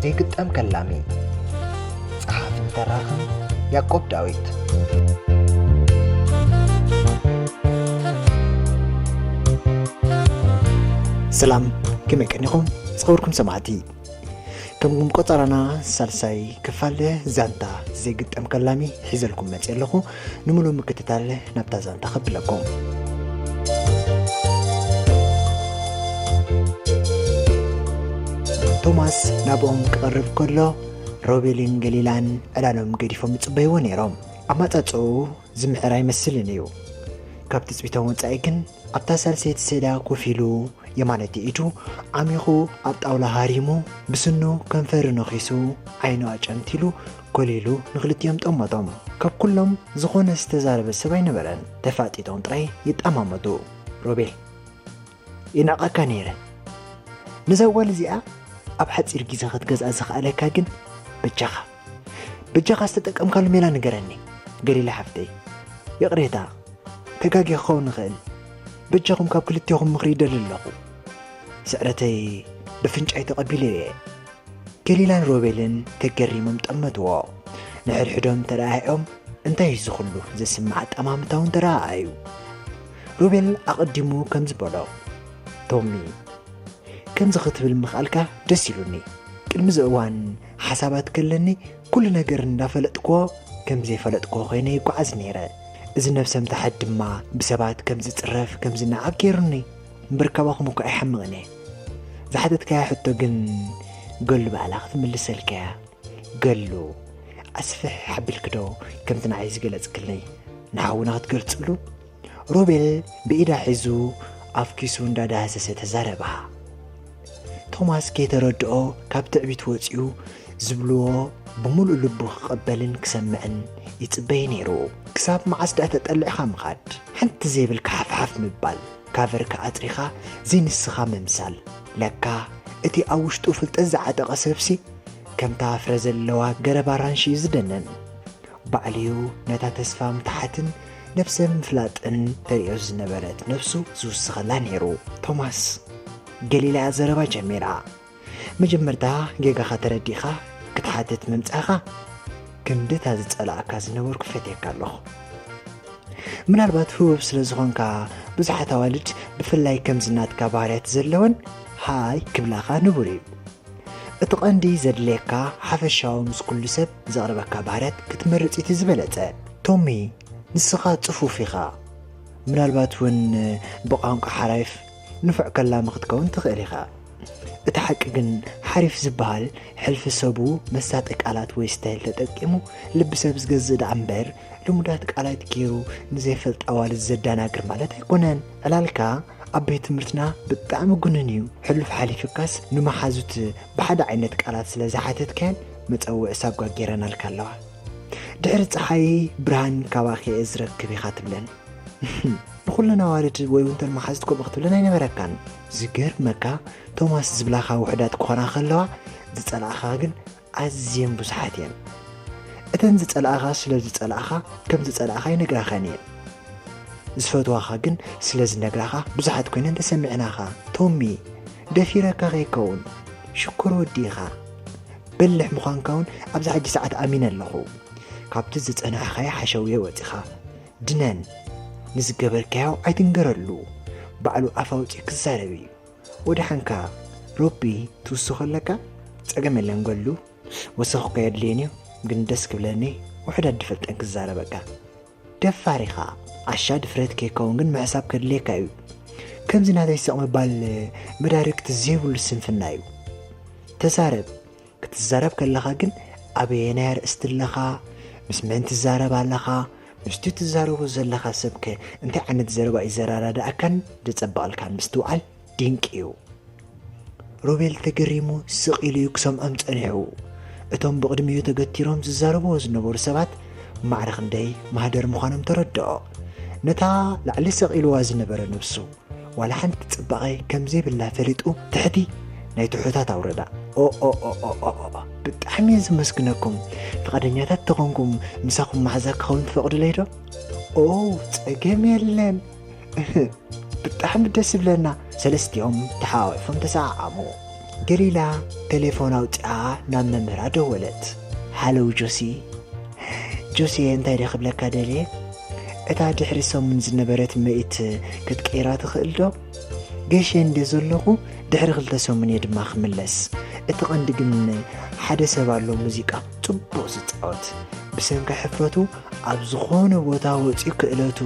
ዘይግጠም ከላሚ፣ ጸሓፍን ተራኽን ያዕቆብ ዳዊት። ሰላም፣ ከመይ ቀኒኹም ዝኸበርኩም ሰማዕቲ? ከም ቆጸራና ሳልሳይ ክፋል ዛንታ ዘይግጠም ከላሚ ሒዘልኩም መጽእ ኣለኹ። ንምሉእ ምክትታል ናብታ ዛንታ ከብለኩም። ቶማስ ናብኦም ክቐርብ ከሎ፣ ሮቤልን ገሊላን ዕላሎም ገዲፎም ይጽበይዎ ነይሮም። ኣማጻጽኡ ዝምሕር ኣይመስልን እዩ። ካብ ትጽቢቶም ወጻኢ ግን ኣብታ ሳልሰይቲ ሰድያ ኮፍ ኢሉ የማነይቲ ኢዱ ዓሚኹ ኣብ ጣውላ ሃሪሙ ብስኑ ከንፈሩ ነኺሱ ዓይኑ ኣጨንቲሉ ኮሊሉ ንኽልቲኦም ጠመቶም። ካብ ኩሎም ዝኾነ ዝተዛረበ ሰብ ኣይነበረን። ተፋጢጦም ጥራይ ይጠማመቱ። ሮቤል፣ ይናቐካ ነይረ። ነዛ ጓል እዚኣ ኣብ ሓጺር ግዜ ክትገዝኣ ዘኽኣለካ ግን በጃኻ፣ በጃኻ ዝተጠቀምካሉ ሜላ ንገረኒ። ገሊላ ሓፍተይ፣ ይቕሬታ፣ ተጋጊ ክኸውን ንኽእል። በጃኹም ካብ ክልቴኹም ምኽሪ ይደሊ ኣለኹ። ስዕረተይ ብፍንጫይ ተቐቢለ እየ። ገሊላን ሮቤልን ተገሪሞም ጠመትዎ። ንሕድሕዶም ተረኣዮም፣ እንታይ እዩ እዚ ኩሉ ዘስምዕ ኣጠማምታ እውን ተረኣኣዩ። ሮቤል ኣቐዲሙ ከምዚ በሎ፣ ቶሚ፣ ከምዚ ክትብል ምኽኣልካ ደስ ኢሉኒ። ቅድሚ እዚ እዋን ሓሳባት ከለኒ ኩሉ ነገር እንዳፈለጥክዎ ከም ዘይፈለጥክዎ ኮይነ ይጓዓዝ ነይረ። እዚ ነብሰ ምትሓት ድማ ብሰባት ከም ዝጽረፍ ከም ዝነዓቕ ገይሩኒ። እምበር ካባኹም እኮ ኣይሓምቕን እየ። ዝሓተትካያ ሕቶ ግን ገሉ ባዕላ ክትምልሰልካያ። ገሉ፣ ኣስፍሕ ሓቢልኪ ዶ ከምቲ ንዓይ ዝገለጽክለይ ንሓውና ክትገልጽሉ? ሮቤል ብኢዳ ሒዙ ኣብ ኪሱ እንዳዳህሰሰ ተዛረባ። ቶማስ ከይተረድኦ ካብ ትዕቢት ወጺኡ ዝብልዎ ብምሉእ ልቡ ክቕበልን ክሰምዕን ይጽበይ ነይሩ። ክሳብ መዓስ ደኣ ተጠሊዕኻ ምኻድ? ሓንቲ ዘይብልካ ሓፍሓፍ ምባል፣ ካቨርካ ኣጥሪኻ ዘይንስኻ ምምሳል። ለካ እቲ ኣብ ውሽጡ ፍልጠት ዝዓጠቐ ሰብሲ ከምታ ፍረ ዘለዋ ገረብ ኣራንሺ እዩ ዝደነን። ባዕልዩ ነታ ተስፋ ምትሓትን ነብሰ ምፍላጥን ተርእዮ ዝነበረት ነብሱ ዝውስኸላ ነይሩ። ቶማስ፣ ገሊላ እያ ዘረባ ጀሚራ። መጀመርታ ጌጋኻ ተረዲእኻ ክትሓትት ምምጻእኻ፣ ክንድታ ዝጸላእካ ዝነበርኩ ፈትየካ ኣለኹ። ምናልባት ህቡብ ስለ ዝኾንካ፣ ብዙሓት ኣዋልድ ብፍላይ ከምዚ ናትካ ባህርያት ዘለወን ሃይ ክብላኻ ንቡር እዩ። እቲ ቀንዲ ዘድልየካ ሓፈሻዊ ምስ ኩሉ ሰብ ዘቕርበካ ባህርያት ክትመርጽ እቲ ዝበለጸ። ቶሚ፣ ንስኻ ጽፉፍ ኢኻ። ምናልባት እውን ብቋንቋ ሓራይፍ ንፉዕ ከላሚ ክትከውን ትኽእል ኢኻ። እቲ ሓቂ ግን ሓሪፍ ዝበሃል ሕልፊ ሰቡ መሳጢ ቃላት ወይ ስታይል ተጠቂሙ ልቢ ሰብ ዝገዝእ ደኣ እምበር ልሙዳት ቃላት ገይሩ ንዘይፈልጣ ኣዋልድ ዘደናግር ማለት ኣይኮነን። ዕላልካ ኣብ ቤት ትምህርትና ብጣዕሚ ግኑን እዩ። ሕሉፍ ሓሊፍካስ ንመሓዙት ብሓደ ዓይነት ቃላት ስለ ዝሓተትካየን መጸውዒ ሳጓ ገይረናልካ ኣለዋ። ድሕሪ ጸሓይ ብርሃን ካባኺ እየ ዝረክብ ኢኻ ትብለን። ንኹለን ኣዋልድ ወይ እውን ተን መሓዙት ከምኡ ክትብለን ኣይነበረካን። ዝገርመካ ቶማስ ዝብላኻ ውሑዳት ክኾና ከለዋ ዝጸላእኻ ግን ኣዝየን ብዙሓት እየን። እተን ዝጸላእኻ ስለ ዝጸላእኻ ከም ዝጸላእኻ ይነግራኻን እየን። ዝፈትዋኻ ግን ስለ ዝነግራኻ ብዙሓት ኮይነን ተሰሚዕናኻ። ቶሚ፣ ደፊረካ ከይከውን ሽኮር ወዲ ኢኻ። በልሕ ምዃንካ እውን ኣብዚ ሕጂ ሰዓት ኣሚነ ኣለኹ። ካብቲ ዝጸናሕኻዮ ሓሸውየ ወጺኻ ድነን። ንዝገበርካዮ ኣይትንገረሉ። ባዕሉ ኣፍ ኣውጺኡ ክዛረብ እዩ። ወደሓንካ ሮቢ ትውስኾ ኣለካ? ጸገም የለን ገሉ። ወሰኽኳ የድልየን እዩ፣ ግን ደስ ክብለኒ ውሑዳት ድፈልጠን ክዛረበካ። ደፋር ኢኻ። ዓሻ ድፍረት ከይከውን ግን ምሕሳብ ከድልየካ እዩ። ከምዚ ናተይ ስቕ ምባል መዳርግቲ ዘይብሉ ስንፍና እዩ። ተዛረብ። ክትዛረብ ከለኻ ግን ኣበየናይ ኣርእስቲ ኣለኻ? ምስ መን ትዛረብ ኣለኻ? ምስቲ ትዛረቦ ዘለኻ ሰብከ እንታይ ዓይነት ዘረባ እዩ ዘረዳድኣካን ዘጸብቐልካን ምስትውዓል ድንቂ እዩ። ሮቤል ተገሪሙ ስቕ ኢሉ እዩ ክሰምዖም ጸኒሑ። እቶም ብቕድሚኡ ተገቲሮም ዝዛረብዎ ዝነበሩ ሰባት ማዕረ ክንደይ ማህደር ምዃኖም ተረድኦ። ነታ ላዕሊ ሰቒልዋ ዝነበረ ነብሱ ዋላ ሓንቲ ጽባቐ ከም ዘይብላ ፈሊጡ ትሕቲ ናይ ትሑታት ኣውረዳ። ኦ፣ ኦ፣ ኦ፣ ኦ፣ ኦ፣ ኦ፣ ኦ፣ ብጣዕሚ እየ ዘመስግነኩም። ፍቓደኛታት ተኾንኩም ምሳኹም መሓዛ ክኸውን ትፈቕዱለይ ዶ? ኦ፣ ጸገም የለን። ብጣዕሚ ደስ ይብለና። ሰለስቲኦም ተሓቋቒፎም ተሰዓዓሙ። ገሊላ ቴሌፎን ኣውፂኣ ናብ መምህራ ደወለት። ሃለው ጆሲ። ጆሲ፣ እንታይ ደ ክብለካ ደልየ? እታ ድሕሪ ሰሙን ዝነበረት ምእት ክትቀይራ ትኽእል ዶ? ገሸ እንደ ዘለኹ ድሕሪ ክልተ ሰሙን እየ ድማ ክምለስ። እቲ ቐንዲ ግን ሓደ ሰብ ኣሎ ሙዚቃ ጽቡቕ ዝጻወት። ብሰንኪ ሕፍረቱ ኣብ ዝኾነ ቦታ ወጺኡ ክእለቱ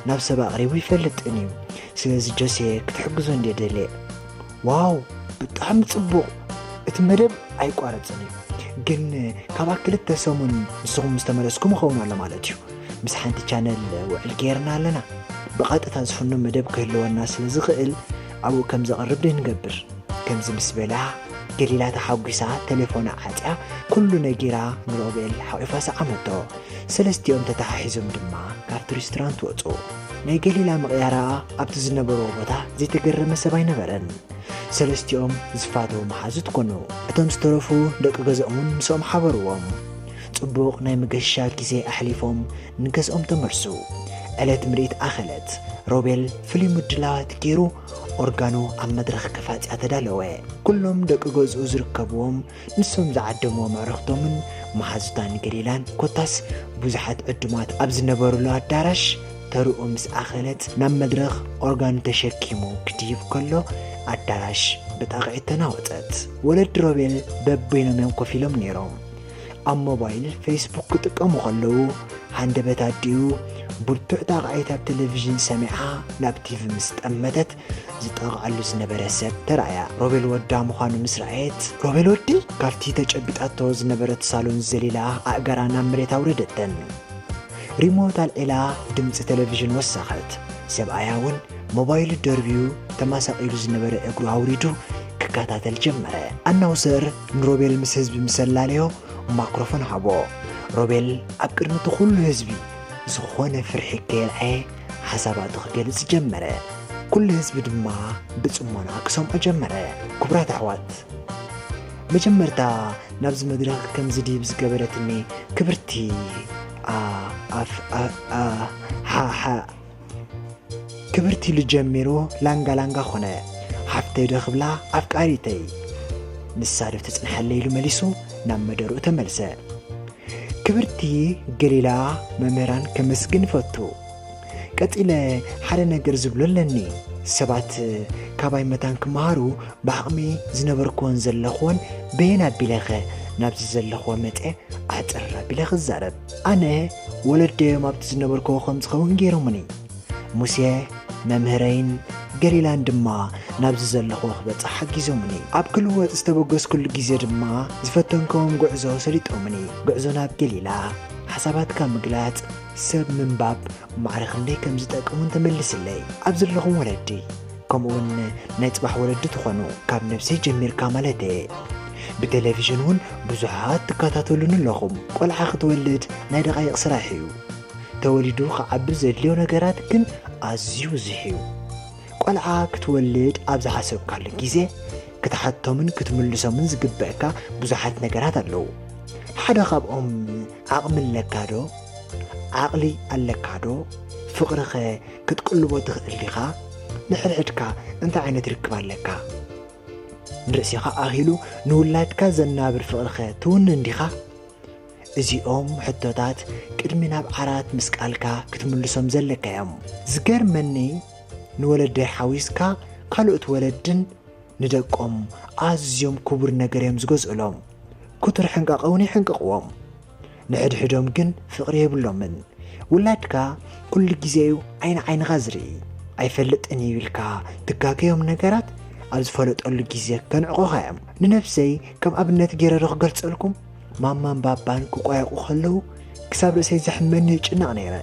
ናብ ሰብ ኣቕሪቡ ይፈልጥን እዩ። ስለዚ ጆሴ ክትሕግዞ እንደ ደልየ። ዋው፣ ብጣዕሚ ጽቡቕ። እቲ መደብ ኣይቋረጽን እዩ። ግን ካብ ክልተ ሰሙን ንስኹም ምስ ተመለስኩም ይኸውን ኣሎ ማለት እዩ። ምስ ሓንቲ ቻነል ውዕል ገይርና ኣለና። ብቐጥታ ዝፍኖ መደብ ክህልወና ስለ ዝኽእል ኣብኡ ከም ዘቕርብ ድንገብር። ከምዚ ምስ በላ ገሊላ ተሓጒሳ ቴሌፎና ዓጽያ ኩሉ ነጊራ ንሮቤል ሓቒፋ ሰዓመቶ። ሰለስቲኦም ተተሓሒዞም ድማ ካብቲ ሬስቶራንት ወጹ። ናይ ገሊላ ምቕያራ ኣብቲ ዝነበርዎ ቦታ ዘይተገረመ ሰብ ኣይነበረን። ሰለስቲኦም ዝፋተዉ መሓዙት ኮኑ። እቶም ዝተረፉ ደቂ ገዝኦም እውን ምስኦም ሓበርዎም። ጽቡቕ ናይ መገሻ ግዜ ኣሕሊፎም ንገዝኦም ተመልሱ። ዕለት ምርኢት ኣኸለት። ሮቤል ፍሉይ ምድላዋት ገይሩ ኦርጋኑ ኣብ መድረኽ ከፋጽያ ተዳለወ። ኩሎም ደቂ ገዝኡ ዝርከብዎም ንሶም ዝዓደምዎ መዕረኽቶምን መሓዙታን ገሊላን ኮታስ ብዙሓት ዕዱማት ኣብ ዝነበሩሉ ኣዳራሽ ተርኡ ምስ ኣኸለት ናብ መድረኽ ኦርጋኑ ተሸኪሙ ክድይብ ከሎ ኣዳራሽ ብጣቕዒት ተናወጸት። ወለዲ ሮቤል በበይኖም እዮም ኮፍ ኢሎም ነይሮም። ኣብ ሞባይል ፌስቡክ ክጥቀሙ ከለዉ ሃንደበት ኣዲኡ ብርቱዕ ጣቕዒት ኣብ ቴሌቪዥን ሰሚዓ ናብ ቲቪ ምስ ጠመተት ዝጠቕዓሉ ዝነበረ ሰብ ተራእያ። ሮቤል ወዳ ምዃኑ ምስ ረኣየት፣ ሮቤል ወዲ ካብቲ ተጨቢጣቶ ዝነበረት ሳሎን ዘሊላ ኣእጋራ ናብ መሬት ኣውረደተን። ሪሞት ኣልዒላ ድምጺ ቴሌቪዥን ወሰኸት። ሰብኣያ እውን ሞባይሉ ደርብዩ ተማሳቒሉ ዝነበረ እግሩ ኣውሪዱ ክከታተል ጀመረ። ኣናውሰር ንሮቤል ምስ ህዝቢ ምስ ኣላለዮ ማክሮፎን ሃቦ። ሮቤል ኣብ ቅድሚ እቲ ኩሉ ህዝቢ ዝኾነ ፍርሒ ከየልዓየ ሓሳባቱ ክገልጽ ጀመረ። ኩሉ ህዝቢ ድማ ብጽሞና ክሰምዖ ጀመረ። ክቡራት ኣሕዋት፣ መጀመርታ ናብዚ መድረኽ ከም ዝድይብ ዝገበረትኒ ክብርቲ ኣ-፣ ኣፍ-፣ ኣ-፣ ኣ-፣ ሓ-፣ ሓ-፣ ክብርቲ ኢሉ ጀሚሩ ላንጋ ላንጋ ኾነ። ሓፍተይ ዶ ክብላ ኣፍቃሪተይ። ንሳ ዶ ትጽንሓለይ ኢሉ መሊሱ ናብ መደርኡ ተመልሰ። ክብርቲ ገሊላ መምህራን ከመስግን እፈቱ። ቀጺለ ሓደ ነገር ዝብሎ ኣለኒ። ሰባት ካባይ መታን ክመሃሩ ብዓቕሚ ዝነበርክዎን ዘለኽዎን በየን ኣቢለኸ ናብዚ ዘለኽዎ መጸ ኣሕጽር ኣቢለ ክዛረብ። ኣነ ወለደዮም ኣብቲ ዝነበርክዎ ከም ዝኸውን ገይሮምኒ። ሙሴ መምህረይን ገሊላን ድማ ናብዚ ዘለኽዎ ክበጽሕ ሓጊዞምኒ። ኣብ ክልወጥ ዝተበገስኩሉ ግዜ ድማ ዝፈተንክዎም ጉዕዞ ሰሊጦምኒ። ጉዕዞ ናብ ገሊላ፣ ሓሳባትካ ምግላጽ፣ ሰብ ምንባብ ማዕረ ክንደይ ከም ዝጠቅም እውን ተመልስለይ። ኣብ ዘለኹም ወለዲ፣ ከምኡውን ናይ ጽባሕ ወለዲ ትኾኑ፣ ካብ ነብሰይ ጀሚርካ ማለተየ። ብቴሌቪዥን እውን ብዙሓት ትከታተሉኒ ኣለኹም። ቆልዓ ክትወልድ ናይ ደቓይቕ ስራሕ እዩ። ተወሊዱ ክዓቢ ዘድልዮ ነገራት ግን ኣዝዩ ብዙሕ እዩ። ቆልዓ ክትወልድ ኣብ ዝሓሰብካሉ ግዜ ክትሓቶምን ክትምልሶምን ዝግበእካ ብዙሓት ነገራት ኣለዉ። ሓደ ካብኦም፣ ዓቕሚ ኣለካ ዶ? ዓቕሊ ኣለካ ዶ? ፍቕርኸ ክትቅልቦ ትኽእል ዲኻ? ንሕድሕድካ እንታይ ዓይነት ርክብ ኣለካ? ንርእስኻ ኣኺሉ ንውላድካ ዘናብር ፍቕርኸ ትውንን ዲኻ? እዚኦም ሕቶታት ቅድሚ ናብ ዓራት ምስቃልካ ክትምልሶም ዘለካ እዮም። ዝገርመኒ፣ ንወለደይ ሓዊስካ ካልኦት ወለድን ንደቆም ኣዝዮም ክቡር ነገር እዮም ዝገዝኡሎም። ክቱር ሕንቃቐ እውን ይሕንቅቕዎም። ንሕድሕዶም ግን ፍቕሪ የብሎምን። ውላድካ ኩሉ ግዜ እዩ ዓይኒ ዓይንኻ ዝርኢ። ኣይፈልጥን እዩ ኢልካ ትጋገዮም ነገራት ኣብ ዝፈለጠሉ ግዜ ከንዕቑኻ እዮም። ንነብሰይ ከም ኣብነት ገይረ ዶ ክገልጸልኩም? ማማን ባባን ክቋየቑ ከለዉ ክሳብ ርእሰይ ዘሕመኒ ይጭነቕ ነይረ።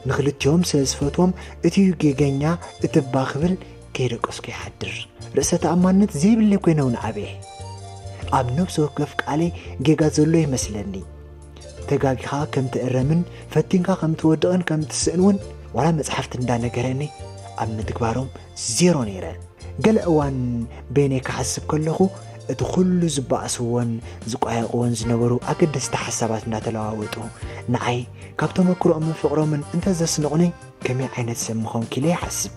ንኽልቲኦም ስለ ዝፈትዎም፣ እቲ'ዩ ጌገኛ፣ እቲ'ባ ክብል ከይደቀስኩ ይሓድር። ርእሰ ተኣማንነት ዘይብለይ ኮይነ እውን ዓብየ። ኣብ ነፍሲ ወከፍ ቃለይ ጌጋ ዘሎ ይመስለኒ። ተጋጊኻ ከም ትእረምን ፈቲንካ ከም ትወድቕን ከም ትስእን እውን ዋላ መጽሓፍቲ እንዳነገረኒ ኣብ ምትግባሮም ዜሮ ነይረ። ገለ እዋን በይነይ ክሓስብ ከለኹ እቲ ኩሉ ዝበኣስዎን ዝቋየቕዎን ዝነበሩ ኣገደስቲ ሓሳባት እንዳተለዋወጡ ንዓይ ካብ ተመክሮኦምን ፍቕሮምን እንተዘስንቑኒ ከመይ ዓይነት ሰብ ምኾንኩ ኢለ ይሓስብ።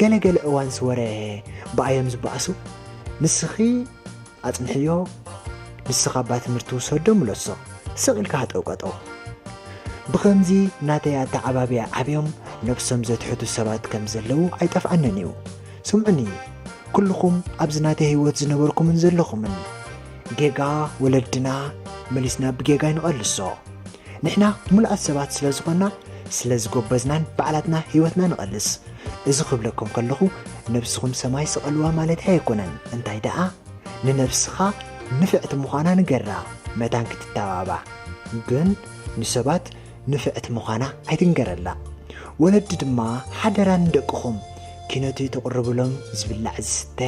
ገለ ገለ እዋን ስወረ ብኣዮም ዝበኣሱ፣ ንስኺ ኣጽንሕዮ፣ ንስኻ እባ ትምህርቲ ውሰዶ ምለሶ፣ ስቕ ኢልካ ሃጠውቀጠው። ብኸምዚ ናተይ ኣተዓባብያ ዓብዮም ነብሶም ዘትሕቱ ሰባት ከም ዘለዉ ኣይጠፍኣንን እዩ። ስምዑኒ፣ ኩልኹም ኣብዚ ናተይ ህይወት ዝነበርኩምን ዘለኹምን፣ ጌጋ ወለድና መሊስና ብጌጋ ንቐልሶ። ንሕና ምሉኣት ሰባት ስለ ዝኾንና፣ ስለ ዝጎበዝናን ባዕላትና ህይወትና ንቐልስ። እዚ ክብለኩም ከለኹ፣ ነብስኹም ሰማይ ስቐልዋ ማለት ኣይኮነን። እንታይ ደኣ፣ ንነብስኻ ንፍዕቲ ምዃና ንገራ፣ መታን ክትተባባዕ። ግን ንሰባት ንፍዕቲ ምዃና ኣይትንገረላ። ወለዲ ድማ ሓደራ ንደቅኹም፣ ኪነቱ ተቕርብሎም፣ ዝብላዕ ዝስተ፣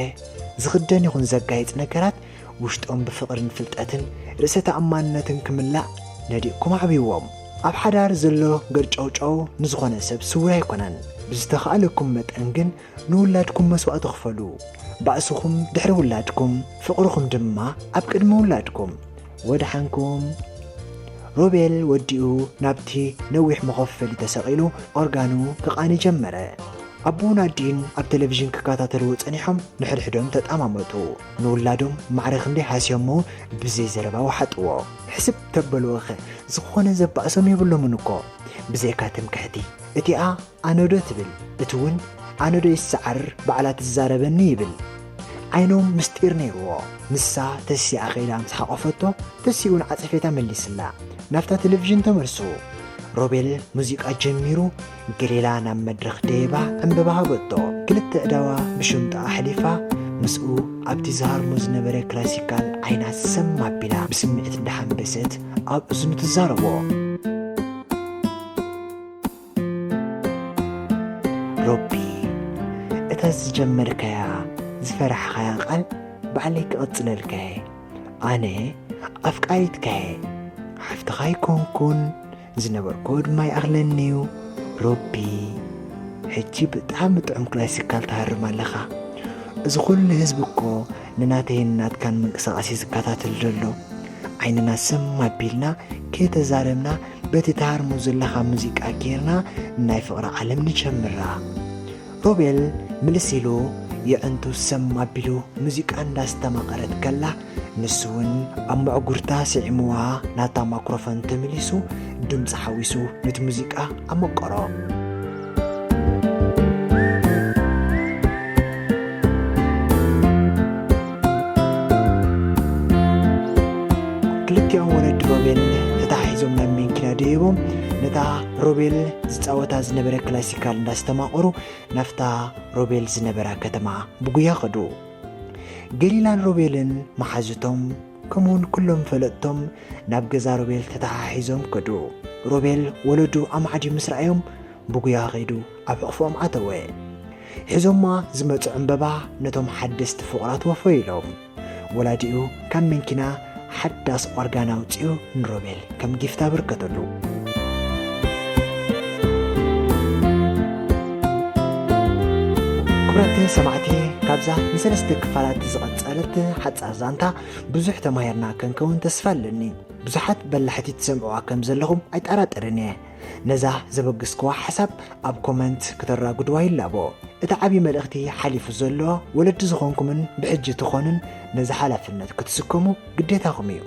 ዝኽደን ይኹን ዘጋይጽ ነገራት ውሽጦም ብፍቕርን ፍልጠትን ርእሰ ተኣማንነትን ክምላእ ነዲቕኩም ኣዕብይዎም። ኣብ ሓዳር ዘሎ ገርጨውጨው ንዝኾነ ሰብ ስውር ኣይኮነን። ብዝተኻእለኩም መጠን ግን ንውላድኩም መስዋእቲ ክፈሉ። ባእስኹም ድሕሪ ውላድኩም፣ ፍቕርኹም ድማ ኣብ ቅድሚ ውላድኩም። ወድሓንኩም። ሮቤል ወዲኡ ናብቲ ነዊሕ መኸፈሊ ተሰቒሉ ኦርጋኑ ክቓኒ ጀመረ። ኣቦኡን ኣዲኡን ኣብ ቴሌቪዥን ክከታተልዎ ጸኒሖም ንሕድሕዶም ተጠማመቱ። ንውላዶም ማዕረ ክንደይ ሃስዮሞ ብዘይ ዘረባ ወሓጥዎ። ሕስብ ተበልዎኸ ዝኾነ ዘባእሶም የብሎምን እኮ። ብዘይካ ትምክሕቲ። እቲኣ ኣነዶ ትብል፣ እቲ እውን ኣነዶ ይሰዓር ባዕላ ትዛረበኒ ይብል። ዓይኖም ምስጢር ነይርዎ። ንሳ ተሲኣ ከይዳ ምስ ሓቆፈቶ፣ ተሲኡ ንዓጸፌታ መሊስላ። ናብታ ቴሌቪዥን ተመልሱ። ሮቤል ሙዚቃ ጀሚሩ፣ ገሊላ ናብ መድረኽ ደይባ ዕምበባ ሃበቶ። ክልተ ኣእዳዋ ብሽምጣ ኣሕሊፋ፣ ምስኡ ኣብቲ ዝሃርሞ ዝነበረ ክላሲካል ዓይና ሰም ኣቢላ ብስምዒት እንዳሓንበሰት ኣብ እዝኑ ትዛረቦ። ሮቢ፣ እታ ዝጀመርካያ ዝፈራሕኻያ ቃል ባዕለይ ክቕጽለልካየ። ኣነ ኣፍቃሪትካየ፣ ሓፍትኻ ኣይኮንኩን። ዝነበርኩ ድማ ይኣኽለኒ እዩ። ሮቢ፣ ሕጂ ብጣዕሚ ጥዑም ክላሲካል ትሃርም ኣለኻ። እዚ ኩሉ ህዝቢ እኮ ንናተይን ናትካን ምንቅስቓስ እዩ ዝከታተል ዘሎ። ዓይንና ስም ኣቢልና ከይተዛረብና በቲ ትሃርሞ ዘለኻ ሙዚቃ ጌርና ናይ ፍቕሪ ዓለም ንጀምራ። ሮቤል ምልስ ኢሉ የዕንቱ ሰም ኣቢሉ ሙዚቃ እንዳስተማቐረት ከላ፣ ንሱ እውን ኣብ መዕጉርታ ስዒምዋ ናታ ማክሮፎን ተመሊሱ ድምፂ ሓዊሱ ነቲ ሙዚቃ ኣመቀሮ። ክልቲኦም ወለዲ ሮቤል ተታሒዞም ናብ መንኪና ደይቦም ነታ ሮቤል ዝፃወታ ዝነበረ ክላሲካል እንዳስተማቐሩ ናፍታ ሮቤል ዝነበራ ከተማ ብጉያ ከዱ። ገሊላን ሮቤልን መሓዙቶም ከምኡውን ኩሎም ፈለጥቶም ናብ ገዛ ሮቤል ተተሓሒዞም ከዱ። ሮቤል ወለዱ ኣማዕድዩ ምስ ረኣዮም ብጉያ ከይዱ ኣብ ሕቕፎም ኣተወ። ሒዞማ ዝመጹ ዕምበባ ነቶም ሓደስቲ ፍቑራት ወፈዩሎም። ወላዲኡ ካብ መንኪና ሓዳስ ኦርጋን ኣውጺኡ ንሮቤል ከም ጊፍት ኣበርከተሉ። ክቡራት ሰማዕቲ፣ ካብዛ ንሰለስተ ክፋላት ዝቐጸለት ሓጻር ዛንታ ብዙሕ ተማሂርና ከንከውን ተስፋ ኣለኒ። ብዙሓት በላሕቲ ትሰምዕዋ ከም ዘለኹም ኣይጠራጠርን እየ። ነዛ ዘበገስክዋ ሓሳብ ኣብ ኮመንት ክተራጉድዋ ይላቦ። እቲ ዓቢ መልእኽቲ ሓሊፉ ዘሎ፣ ወለዲ ዝኾንኩምን ብሕጂ ትኾኑን ነዚ ሓላፍነት ክትስከሙ ግዴታኹም እዩ።